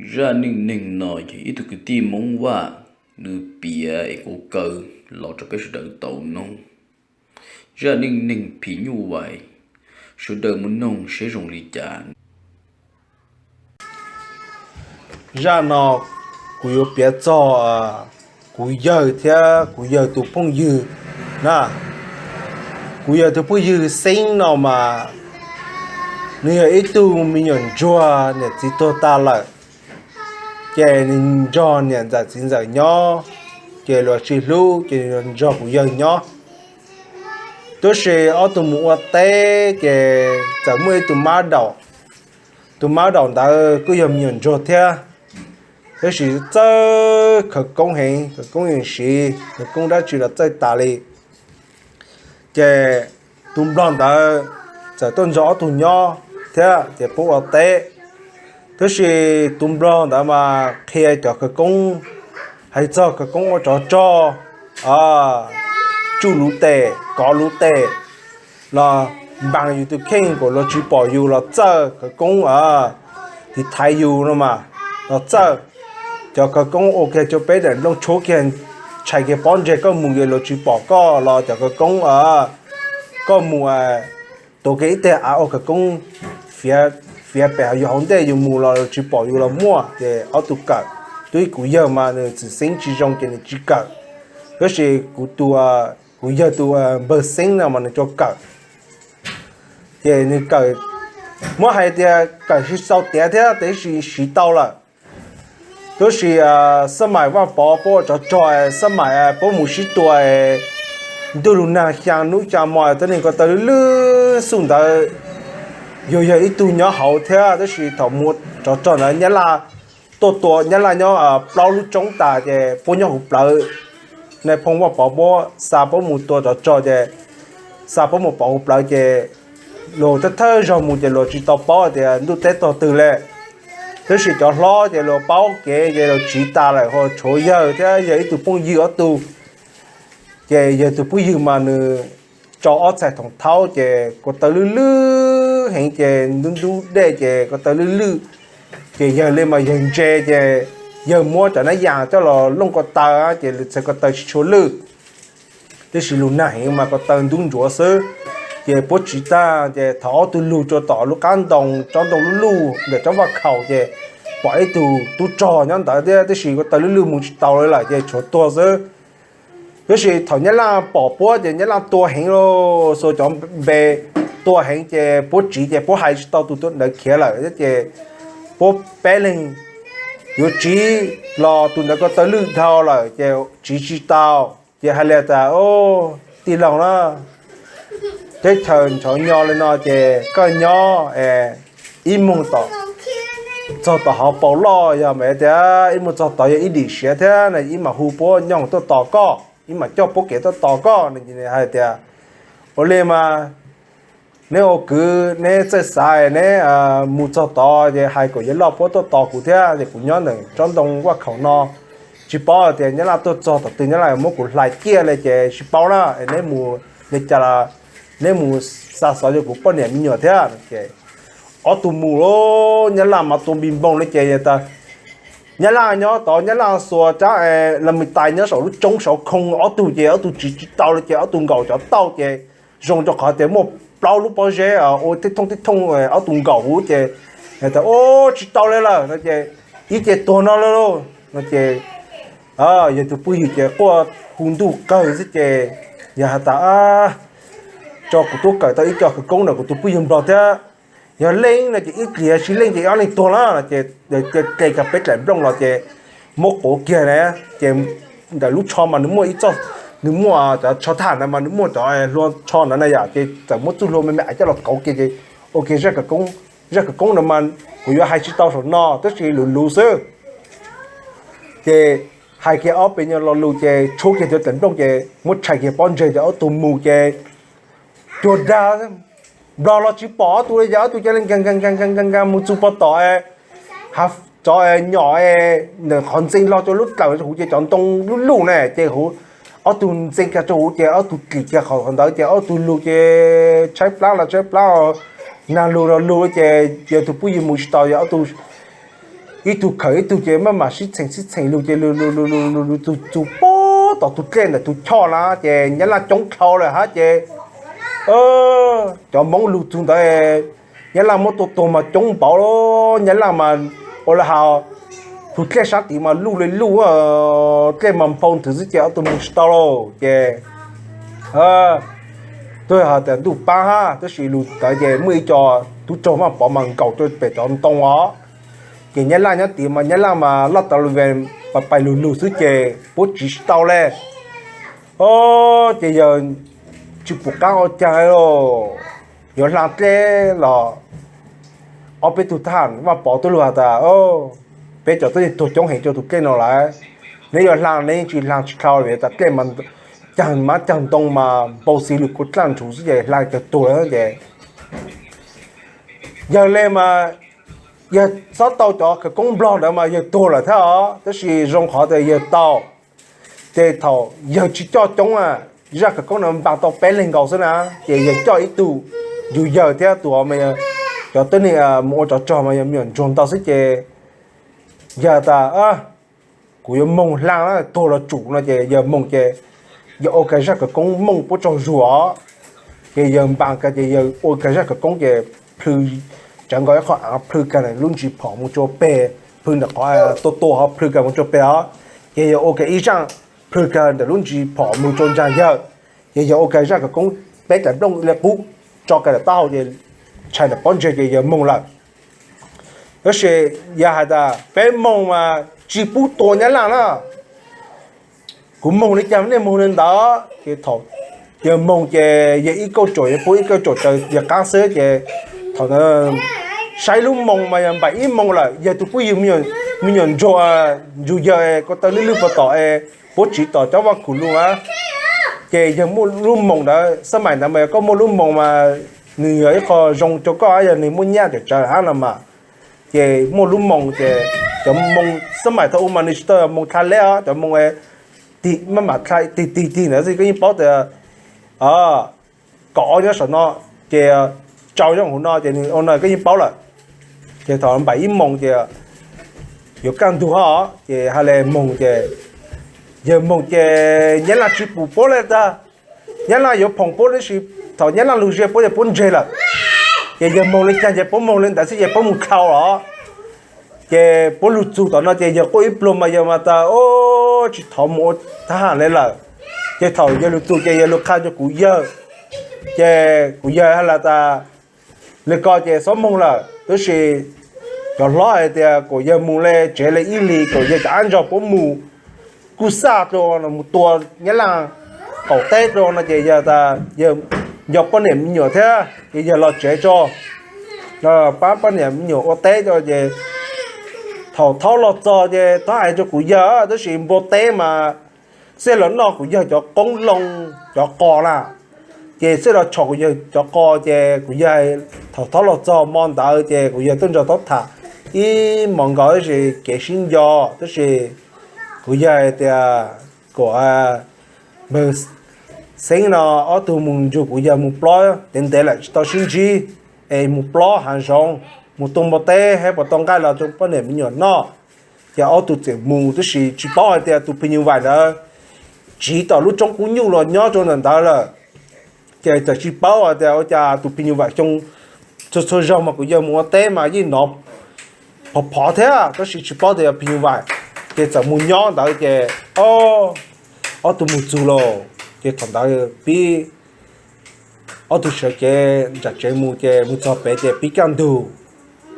Zaj neej neeg no yog ib tug kwv tij Hmoob Vaj, nws piav es kuv kaw los rau peb sawv daws tau noog. Zaj neej neeg phim nyuj vais, sawv daws mus noog seb zoo li cas. Zaj no kuv yuav piav txog kuv yawg thiab kuv yawg tus phooj ywg na. Kuv yawg tus phooj ywg Xeeb no mas nws yog ib tug me nyuam ntsuag niam txiv tuag tas lawm, ces nws nrog niam ntxawm txiv ntxawm nyob, ces luag tsis hlub ces nws nrog kuv yawg nyob. Tab sis ob tug mus ua teb ces txawm muaj ib tug mab daum. Tus mab daum ntawd kuj yog me nyuam ntsuag thiab, tab sis txawj khawv koob heev, khawv koob yeej siv, khawv koob dab tsi los txawj tas li. Ces tus nplog ntawd txawm tuaj nrog ob tug nyob thiab ces pub ua teb. Tab sis tus nplog ntawd mas qhia cov khawv koob, hais txog khawv koob ua tsov rog, tsuj luv tes, kov luv tes, los npas yus tus kheej kom luag tsis pom yus los txawj khawv koob, tiv thaiv yus no mas los txawj. Cov khawv koob ua kiag rau peb daim nplooj tshuab kiag, tshais kiag pob ntseg koj mus ces luag tsis pom koj los cov khawv koob, koj mus tua kiag ib teg av ua khawv koob fiav pem yus hauv ntej yus mus los tsis pom yus los muaj. Ces ob tug kawm, twb kuv yawg mas nws txwm xeeb tsis zoo ces nws tsis kawm, tab sis kuv tus, kuv yawg tus npawg Xeeb no mas nws tsuas kawm. Ces nws kawm, muab hais tias kawm tsis tau tiav thiab tab sis siv tau lawm. Tab sis xab mais Vaj Pov puab ua tsov rog, xab mais puab mus sib tua, ntuj lug nag xyaa hnub xyaa hmo, tib neeg ko taw lwj lwj xwb ntawd, yus yog ib tug nyob hauv thiab, tab sis thaum mus tsov rog ntawd Nyab Laj tuaj tua, Nyab Laj nyob plaub lub roob tas ces puab nyob hauv plawv. Nais phoo Vaj Pov puab xa puab mus tua tsov rog ces xa puab mus pov hauv plawv ces luag thawj thawj zaug mus ces luag tsis tau paub tias ntuj teb tog twg li. Tab sis cov hlob ces luag paub kev ces luag tsiv tas lawm, ho tshuav yawg thiab yawg ib tug phooj ywg ob tug. Ces yawg tus phooj ywg mas nws tso ob txhais thoom thaub ces ko taw lwj lwj heev ces ntub ntub dej ces ko taw lwj lwj. Ces yawg li mas yawg ntse ces yawg muab cov nab yas coj los looj ko taw ces txhais ko taw tsis tshua lwj. Tab sis lug nag heev mas ko taw ntub ntsuav xwb. Ces puab tsiv tag ces thaum ob tug lug rua tom lub qab ntoo, tsob ntoo lub luj ntawm tsob vaj khaum ces pom ib tug tub rog nyob ntawd thiab, tab sis ko taw lwj lwj mus tsis tau li lawm ces tshuav tuag xwb. Tab sis thaum Nyab Laj pom puab ces Nyab Laj tua heev lauj, xuas cov npe tua heev ces puab tsiv ces puab hais tsis tau tus ntawd khiav lawm ces puab peb leeg yuav tsiv los tus ntawd ko taw lwj dhau lawm ces tsiv tsis tau. Ces hais li tas, tij laug na, teb chaws nrov nyo li no ces koj nyob ib moog txog tom hauv paus loj, yog mas tias ib moog txog tod yog ib dim siav thiab na, ib mam hu puab nyoog tuaj tos koj, ib mam coj puab kev tuaj tos koj. Hais tias, ua li mas neb ua kwv neb txawj xav, neb mus txog tod ces hais kom yawg loj puab tuaj tos kuv thiab, ces kuv nyob ntawm tsob ntoo vaj khaum no, tsis paub tias Nyab Laj tuaj txog tom twg, Nyab Laj muab kuv hlais ciaj li ces tsis paub na, neb mus li cas los neb mus xa xov rau kuv poj niam me nyuam thiab. Ces ob tug mus, Nyab Laj mas tua npis npoog li ces tas, Nyab Laj nyob tod, Nyab Laj xuas rab lam mis tais nyob saum lub roob saud khoo ob tug ces ob tug tsiv tsis tau li ces ob tug nkaum cov tauj ces zoo rau qhov tias muaj plaub lub pob zeb ua tib thooj tib thooj ob tug nkaum huv ces tas, tsis tau li lawm no ces ib ce tuag no lauj no ces yawg tus phooj ywg ces quaj hu ntuj qawg xwb ces yawg has tas, tso kuv tuaj kawm tau ib co khawv koob ntawm kuv tus phooj ywg nplog thiab. Yog leej no ces ib pliag, tsis leej ces ob leeg tuag na no ces hle kiag peb daim nplooj los ces muab quav kiag na, ces ntawm lub tsho mas nws muaj ib txoj, nws muaj cov tsho thaj ntawd mas nws muaj cov hlua tsho ntawd na yom, ces txawm muab txuj hlua me me coj los kauv kiag ces ua kiag zaj khawv koob. Zaj khawv koob ntawd mas kuv yuav hais tsis tau saum no tab sis luv luv xwb. Ces hais kiag ob peb nyuag lo lus ces tshuab kiag cov daim nplooj ces muab tshais kiag pob ntseg ces ob tug mus ces cuag dag, nplog los tsis pom ob tug li ces ob tug cia li nkaag nkaag nkaag nkaag mus txug pog tom cov nyom ntawm qhov ntxee log rau lub dlawm huv ces cov ntoo lub luj na ces huv ob tug ntxee kiag rau huv ces ob tug dlim kiag qhov ntawd ces ob tug lug ces tshaib plab los tshaib plab, nag lug los lug ces yawg tus phooj ywg mus tsis tau, yog ob tug ib tug khawm ib tug ces maj mam sib txheem sib txheem lug ces lug lug lug lug lug lug txug txug pem tom tug dlej ntawm tug choj na ces nyab laj coob dlhau lawm hab ces cov Hmoob lug txug ntawd nyab laj muab tua tuag mas coob npaum, nyab laj mas ua le has tug dlej sab tid mas luj le luj, dlej mas nphau nthwv xwb ces ob tug moog tsis tau lawm ces tug has tas ntuj paab hab tab sis lug ntawd ces muaj ib co tub rog Vaj Pov mas nkaum rua pem cov ntoo os. Ces nyab laj nyob tid mas nyab laj mas laj tas lug pais pais lug lug xwb ces puab tsiv tsis tau le. Ces yawg tsis pum qaab ua caag, yuav hla dlej los ob peb tug thab ham Vaj Pov tuaj lug has tas peb cov tuab neeg tuag coob heev rua tug dlej no lawm, neb yuav hla neb yeej tsis hla tsis dlhau vim tas dlej mas caag mab caag ntoo mas npau xis lug kuas dlaj ntshuv xwb ces hla kawg tuag lawm ces yawg le mas yawg xob tau cov khawv koob nplog ntawd mas yawg tuag lawm thiab os tab sis zoo qhov tas yawg tau. Ces thaum yawg tsis coj coob a, zaj khawv koob ntawd npaag tau peb leeg nkaus xwb na, ces yawg coj ib tug yug yawg thiab tus cov tuab neeg mus ua tsov rog mas yog me nyuam ntsuag ntau xwb ces yawg tas kuv yuav moog hla tuag los tsum no ces yawg moog ces yawg ua kag zaj khawv koob mooj puab tsaug zug os. Ces yawg npaag kag ces yawg ua kag zaj khawv koob ces plhws, tsawv nkaus ib qho aav plhws kag ntawm lub ntsis phom moog tsua peg, plhws ntawm qhov tua tua hov plhws kag moog tsua peg os. Ces yawg ua kag ib zaj plhws kag ntawm lub ntsis phom moog tsua ntsaag yawg. Ces yawg ua kag zaj khawv koob peb daim nplooj le qub tso kag ntawm taub hau ces tshais ntawm pob ntseg ces yawg moog lawm. Tab sis yawg has tas peb moog mas tsis pub tua nyab laj na. Kuv moog le caag nej moog le ntawd ces thaum yawg moog ces yawg ib kauj ruam yawg pub ib kauj ruam raws yawg qaab xwb ces thaum ntawd saib lub moos mas yog npaum ib moos lawm, yawg tus phooj ywg me nyuam ntsuag ntsug yawg ko taw lwj lwj puag tom es puab tsiv tom cov vaj khum lug a. Ces yawg muaj lub moos ntawd, xab mais ntawd mas yog koj muaj lub moos mas nws yog ib qho zoo rua koj, yog nws muaj nyaj tsawm tsawv hab no mas. Ces muaj lub moos ces cov moos xab mais thaum ub mas nws tsis tau moos dlha leb os, cov moos maj mam dlha tig tig tig ntawd xwb koj yeej paub tas kaum ob nyob saum no ces rau nyob huv no ces nws ua no koj yeej paub lawm. Ces thaum npaum ib moos ces yuav kaj ntug hab ces ha le moog ces yawg moog ces nyab laj tsis pum puab le tag. Nyab laj yuav phoom puab tab sis thaum nyab laj lug ze puab ces puab ntseg lawm. Ces yawg moog le caag ces puab moog le ntawd xwb ces puab moog dlhau los. Ces puab lug txug tom no ces yawg quaj ib pluag mas yawg mas tas tsis thov mus ua thab ham le lawm. Ces thaum yawg lug txug ces yawg lug qha rua kuv yawg, ces kuv yawg has tas le ko ces xob moog lawm tab sis cov hlob hais tias kom yawg mus le tsev le ib hlis kom yawg cov ab ntsog puab mus kuj xaj rua mus tua nyab laj qaum teb rua no ces yawg tas yawg nco poj niam me nyuam thiab ces yawg los tsev tso, pab poj niam me nyuam ua teb tso ces thaum thaub los txog ces thaub hais rua kuv yawg tab sis npua teb mas xij los noj kuv yawg cov qoob loo cov qos na, ces xij los tshom kuv yawg cov qos ces kuv yawg thaum thaub los txog mo ntawd ces kuv yawg tuaj nrog thaub tham ib hmos nkaus tab sis kev sib nco tab sis kuv yawg hais tias kom npawg Xeeb no ob tug mus nrug kuv yawg mus plob ntev ntev lawm tsis tau sib ntsib es mus plob hav zoov mus tua npua teb saib puas tau nqaij los rau poj niam me nyuam noj. Ces ob tug txawm mus tab sis tsis paub hais tias tus phim nyuj vais ntawd tsiv tom lub roob kub nyuj los nyob rau ntawm ntawd lawm. Ces txawm tsis paub hais tias ua cas tus phim nyuj vais xyoo txhua txhua zaug mas kuv yawg mus ua teb mas yeej hnov phov phov thiab tab sis tsis paub tias yog phim nyuj vais. Ces txawm mus nyob ntawd ces ob tug mus txug lawm ces thaum ntawd pib ob tug sawv cev nram tsev mus ces mus txog pem ces pib kaj ntug.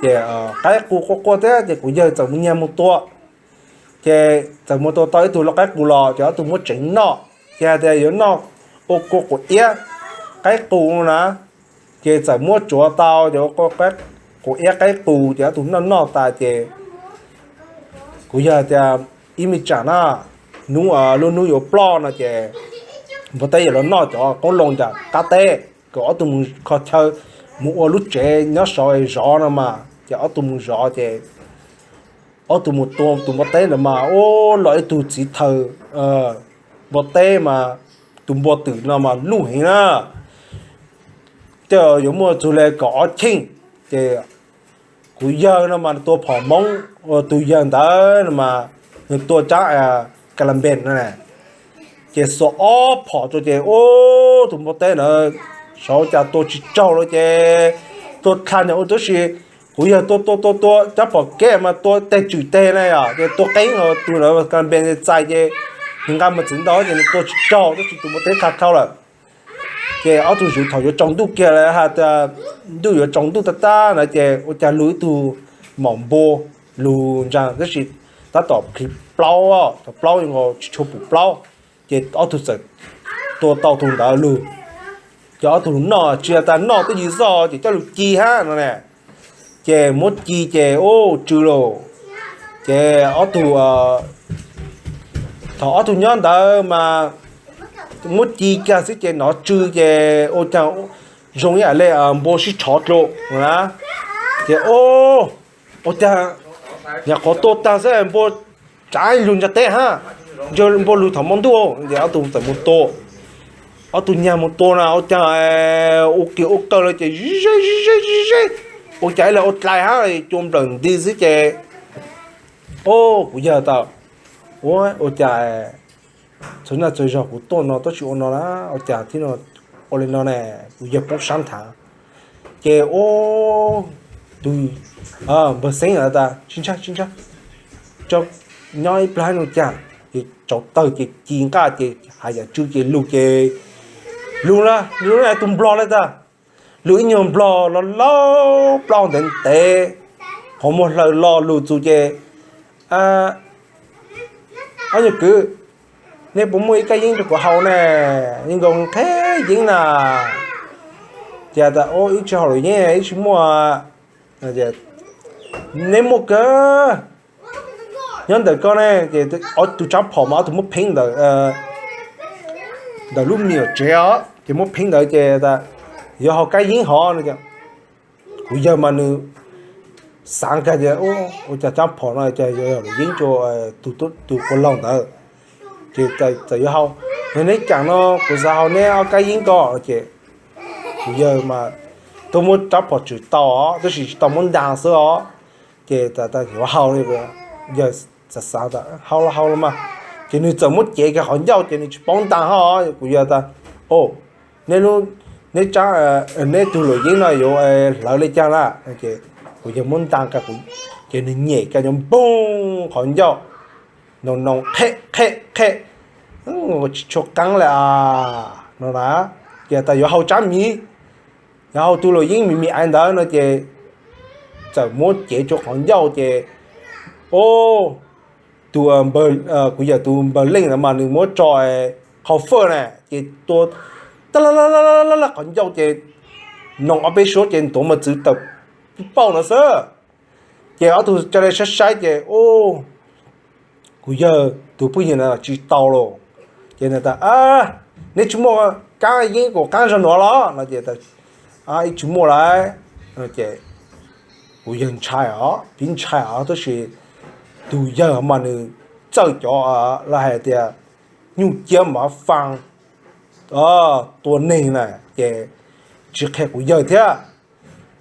Ces qaib qus quaj quaj thiab ces kuv yawg txawm mus nyiag mus tua. Ces txawm mus tua tau ib tug lau qaib qus los ces ob tug muab tsev noj. Ces hais tias yuav noj ua kua quav iab qaib qus no na. Ces txawm muab tsuav tau ces ua kua quav iab qaib qus ces ob tug noj noj tas ces kuv yawg tias ib me tsam na, hnub lub hnub yuav ploj no ces npua teb yuav los noj cov qoob loo ntawm qab teb, kom ob tug mus kho chaw mus ua lub tsev nyob saud zov no mas. Ces ob tug mus zov ces ob tug mus tua tus npua teb ntawd mas ua los ib tug txiv thawj npua teb mas tus npua twm no mas luj heev na. Tej yuav muaj txug le kaum ob cheej. Ces Tus yawg no mas tua phom Hmoob, tus yawg ntawd no mas nws tua tsab ka la npes no na. Ces xuas ob phom rau ces ub, tus npua teb ntawd sav cas tua tsis raug lawm ces tua dha nyom ua tab sis kuv yawg tua tua tua tua tsab phom kev mas tua teg tswm teg na yom, ces tua qeeb tus ntawd ka la npes txais ces nws nqa mas txwv ntau ces nws tua tsis raug tab sis tus npua teb dha dhau lawm. Ces ob tug zuv thaum yuav tsaus ntuj kiag lawm, ntuj yuav tsaus ntuj tag tag na ces ua cas lug ib tug maum npua lug ntsa tab sis tab tom plhis plaub, thaum plaub nkaus tsis tshua pum plaub, ces ob tug txawm tua tau tus ntawd lug. Ces ob tug noj tsis tas noj twb ywg zoj ces coj lug ci hab no na. Ces muab ci ces ub tsw lauj. Ces ob tug, thaum ob tug nyob ntawd mas muab ci kiag xwb ces nov tsw ces ua cas zoo ib yam le npua sib tshov dlua na. Ces ub, ua cas nyuam qhuav tua tag xwb npua tsav lug ntsa teb hab, npua lug thaum hmo ntuj ces ob tug txawm mus tua. Ob tug nyag mus tua na ua cas ua kiag ua kawg lawm ces zeb zeb zeb zeb, ua cas ib leeg ua dlai hab cua nplawm nti xwb ces ub, kuv yawg tas ua, ua cas txhua naj txhua zog kuv tuaj no tab sis ua no na, ua cas thiab no, ua li no ne, kuv yawg poob sab nthav. Ces ub, tus npawg Xeeb tas tsis ntshai tsis ntshai, nyob ib plag no cas, ces tsaus tawg ces ci nqaj ces hais yam tsw ces lug ces lug na, lug na tus nplog le tas, lug ib nyuag nplog laus laus plaub ntev ntev, qhov muag hlaws lo lug txug ces ob nyuag kwv, neb puas muaj ib kab yeeb rau kuv haus ne, yeej nkaus qheb yeeb na. Ces tas ib tsis haus luam yeeb ib tsis muaj. Neb muaj kawg, nyob ntawm koj ne. Ces tus tsab phom mas ob tug muab pheeb ntawm ntawm lub me nyuam tsev os, ces muab pheeb ntawd ces tas yuav haus kab yeeb hov no. Kuv yawg mas nws xav kag tias ua cas tsab phom no cas yuav haus luam yeeb rau tus quas laug ntawd. Ces txawm yuav haus, yog neb caam no kuv xav haus neb ob kab yeeb ko. Ces kuv yawg mas twb muab tsab phom tswm tau os tab sis tsis tau muab nta xwb os. Ces yuav haus li, yawg xav xav tas haus los haus los mas. Ces nws txawm muab cev kiag qhov ncauj ces nws tsis paub nta hab. Kuv yawg tas, o, neb, neb tug luam yeeb no yuav hlawv li cas na? Ces kuv yawg muab nta kiag, ces nws nyem kiag nyob npoog qhov ncauj, noo noo qheb qheb qheb, tsis tshua qeeb li no na. Ces tas yuav haus tsab miv, yuav haus tus luam yeeb me me aiv ntawd no ces txawm muab cev rau qhov ncauj ces, o, tus, kuv yawg tus npawg Leej ntawd mas nws muab tso qhov fawj na ces tua ta la qhov ncauj ces noo ob peb suab ces ntuav mas txwv tawm pauj no xwb. Ces ob tug ca le saib saib ces, o, kuv yawg tus phooj ywg na tsis tau lauj. Ces nws tas, neb tsis muaj kab yeeb kom qaab zog nuav los no ces, ib tsis muaj lawm. Ces kuv yawg ntshai os, pib ntshai os tab sis tus yawg mas nws txawj cov lawv hais tias nyuj ciab mav faa tua neeg na ces tsis qhia kuv yawg thiab.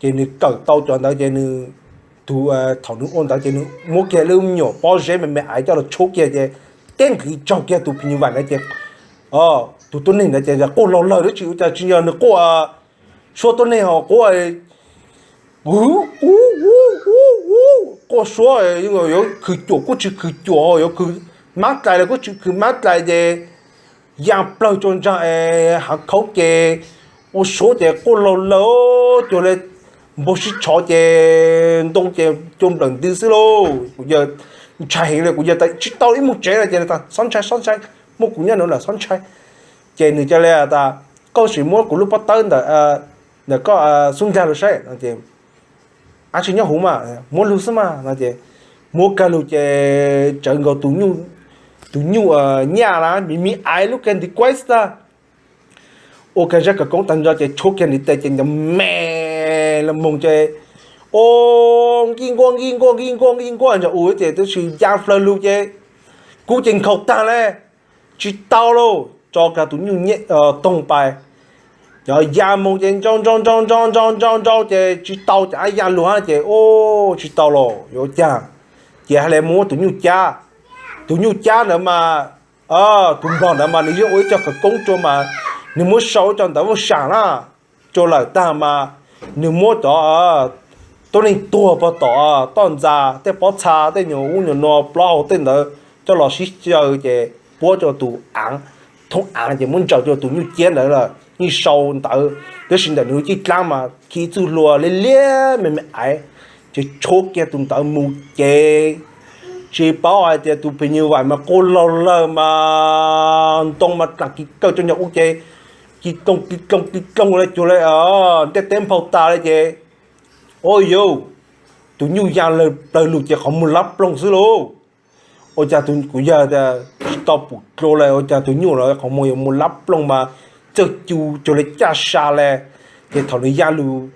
Ces nws kawm tau cov ntawd ces nws, tus, thaum nws ua ntawd ces nws muab kiag lub me nyuam pob zeb me me aiv coj los tshuab kiag ces teb nqis tsaug kiag tus phim nyuj vais ntawd ces tus tuab neeg ntawd ces quaj laug lawg lawm tsis ua cas tsis yog nws quaj, suab tuab neeg ho quaj, u, u, u, u, quaj suab yuav khwv cuam kuj tsis khwv cuam, yuav khwv mab dlais los kuj tsis khwv mab dlais ces yaa plawg rua ntsa es hav khaub ces ua suab ces quaj laug lawg cuag le npua sib tshov ces ntoo ces cua nplawm nti xwb lauj. Kuv yawg ntshai heev li, kuv yawg tas tsis tau ib moog tsev no ces tas xob ntshai xob ntshai, muaj kuv nyob nuav lawm xob ntshai. Ces nws ca le tas koj sim muab kuv lub pob tawb ntawm, ntawm koj xub ntiag lug saib no ces, ab tsis nyob huv mas, muab lug xwb mas no ces muab kag lug ces tsawv nkaus tus nyuj nyaj na me me aiv lub kag ntiv kuaib xwb tag. Ua kag zaj kawm koob tag nrho ces tshuab kag ntiv tes ces ncov me los moog ces, o, nkij nkuaj nkij nkuaj nkij nkuaj nkij nkuaj ntsa u ces tub si ya plawg lug ces kub ces nkhaus tag le, tsis tau lauj, tso kag tus nyuj toog pais. Yog ya mus ces nrau nrau nrau nrau nrau nrau nrau ces tsis tau ces ab ya lug hab ces ua tsis tau los yuav ua caag, ces hais le muab tus nyuj cab. Tus nyuj cab ntawd mas, tus nplog ntawd mas nws yeej ua ib co khawv koob rua mas, nws muab sau ib co ntawv vaj sam na rua lawm tag mas, nws muab cov tuab neeg tuag pag tom toj ntxas, tej pob txha, tej nyuag ub nyuag no, plaub hau tej ntawd coj los sib xyaw ces puab rua tus aav, thoob aav ces muab ntsaws rua tus nyuj ciab ntawd lawm, yeej sau ntawv, tab sis ntawm nws lub caj dlaab mas khi txuj hlua liab liab me me aiv, ces tshuab kiag tus ntawv mus ces tsis paub hais tias tus phim nyuj vaim mas quaj laug lawg mas ntoo mas dlaag kis kawg rua nyuag ub ces kis dloog kis dloog kis dloog le cuag le ntiaj teb nphau tas le ces, ua yuav, tus nyuj ya plawg lug ces qhov muag lab ploog xwb lauj. Ua cas kuv yawg tsis tau pum dlua le, ua cas tus nyuj los qhov muag yuav muag lab ploog mas txawj cu cuag le caj sa le. Ces thaum nws ya lug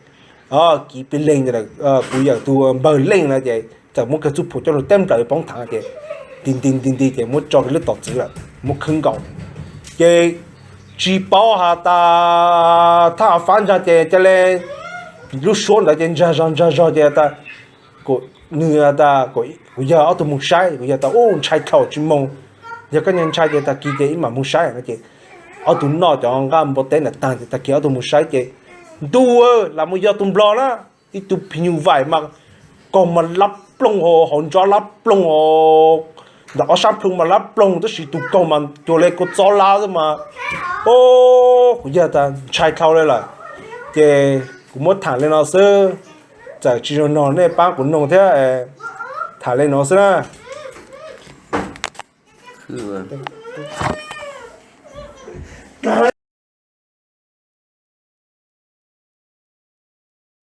kiv peb leeg, kuv yawm tus npawg leej na ces txawm muab kiag txuj phuam coj lug teb nplawm poob thaav ces nti nti nti nti ces muab tso kiag lub tom txwv lawm, muab khwb nkaus. Ces tsis paub has tas thaj av fab ntsag ces ca le lub suab ntawd ces ntsag zog ntsag zog ces tas, nws tas, kuv yawg ob tug moog saib, kuv yawg tas, ub, ntshai dhau tsis moog, yog koj nyuag ntshai ces tag kis ces wb mam moog saib no ces ob tug noj cov nqaj npua teb ntawd taag ces tag kis ob tug moog saib ces ntuj, lam mus yog tus nplog na, ib tug phim nyuj vaim mas kaug mas lab ploog, hauv ntsob lab ploog, ntawm ob sab plhu mas lab ploog tab sis tus kaug mas cuag le kua txob lab xwb mas, o, kuv yawg tas ntshai dhau le lawm. Ces kuv muab thaam le no xwb, txawm tsis zoo no nej pab kuv noog thiab, thaam le no xwb na.